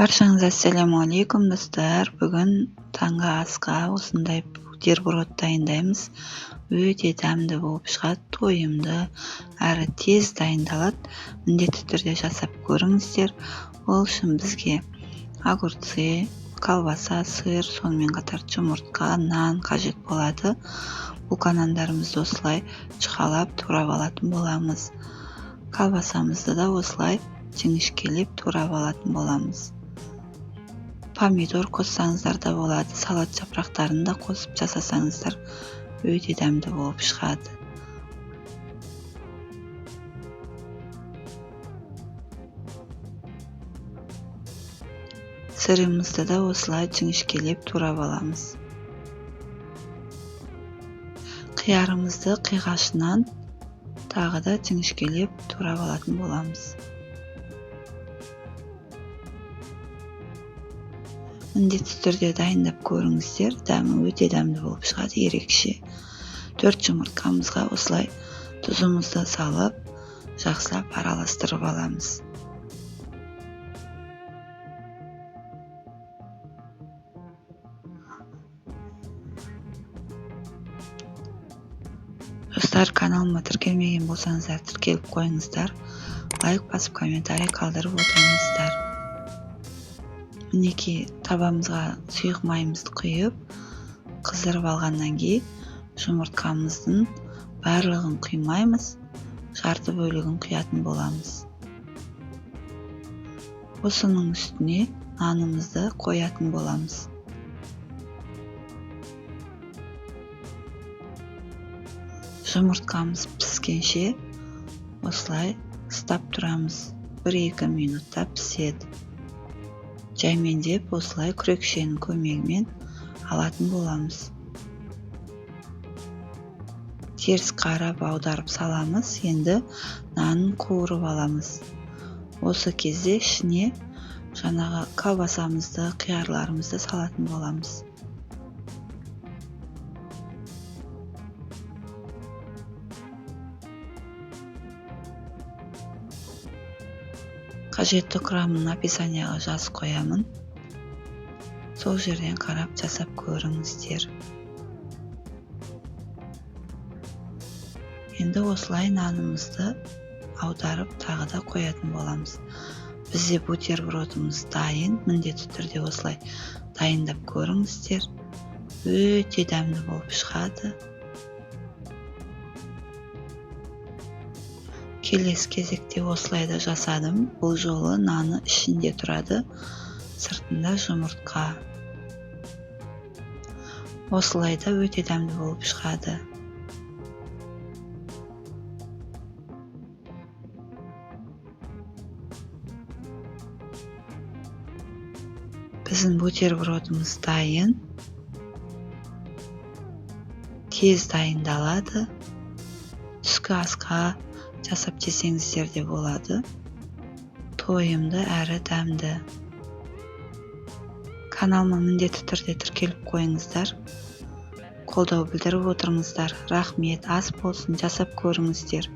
Баршаңызға ассалаумағалейкум, достар. Бүгін таңғы асқа осындай бутерброд дайындаймыз. Өте дәмді болып шығады, тойымды, әрі тез дайындалады. Міндетті түрде жасап көріңіздер. Ол үшін бізге огурцы, колбаса, сыр, сонымен қатар жұмыртқа, нан қажет болады. Булка нандарымызды осылай жұқалап турап алатын боламыз. Колбасамызды да осылай жіңішкелеп турап алатын боламыз. Помидор қоссаңыздар да болады, салат жапырақтарын да қосып жасасаңыздар өте дәмді болып шығады. Сырымызды да осылай жіңішкелеп турап аламыз. Қиярымызды қиғашынан тағы да жіңішкелеп турап алатын боламыз. Міндетті түрде дайындап көріңіздер, дәмі өте дәмді болып шығады, ерекше. 4 жұмыртқамызға осылай тұзымызды салып, жақсылап араластырып аламыз. Достар, каналыма тіркелмеген болсаңыздар, тіркеліп қойыңыздар. Лайк басып, комментарий қалдырып отырыңыздар. Мінекей, табамызға сұйық майымызды құйып, қыздырып алғаннан кейін жұмыртқамыздың барлығын құймаймыз, жарты бөлігін құятын боламыз. Осының үстіне нанымызды қоятын боламыз. Жұмыртқамыз піскенше осылай ұстап тұрамыз. 1-2 минутта піседі. Жаймендеп осылай күрекшенің көмегімен алатын боламыз. Теріс қарап аударып саламыз. Енді нанын қуырып аламыз. Осы кезде ішіне жаңағы колбасамызды, қиярларымызды салатын боламыз. Қажетті құрамын описанияға жазып қоямын. Сол жерден қарап жасап көріңіздер. Енді осылай нанымызды аударып тағы да қоятын боламыз. Бізде бутербродымыз дайын. Міндетті түрде осылай дайындап көріңіздер. Өте дәмді болып шығады. Келесі кезекте осылай да жасадым. Бұл жолы наны ішінде тұрады, сыртында жұмыртқа. Осылай да өте дәмді болып шығады. Біздің бутербродымыз дайын. Тез дайындалады. Түскі асқа жасап жесеңіздер де болады. Тойымды әрі дәмді. Каналыма міндетті түрде тіркеліп қойыңыздар. Қолдау білдіріп отырыңыздар. Рахмет, ас болсын, жасап көріңіздер.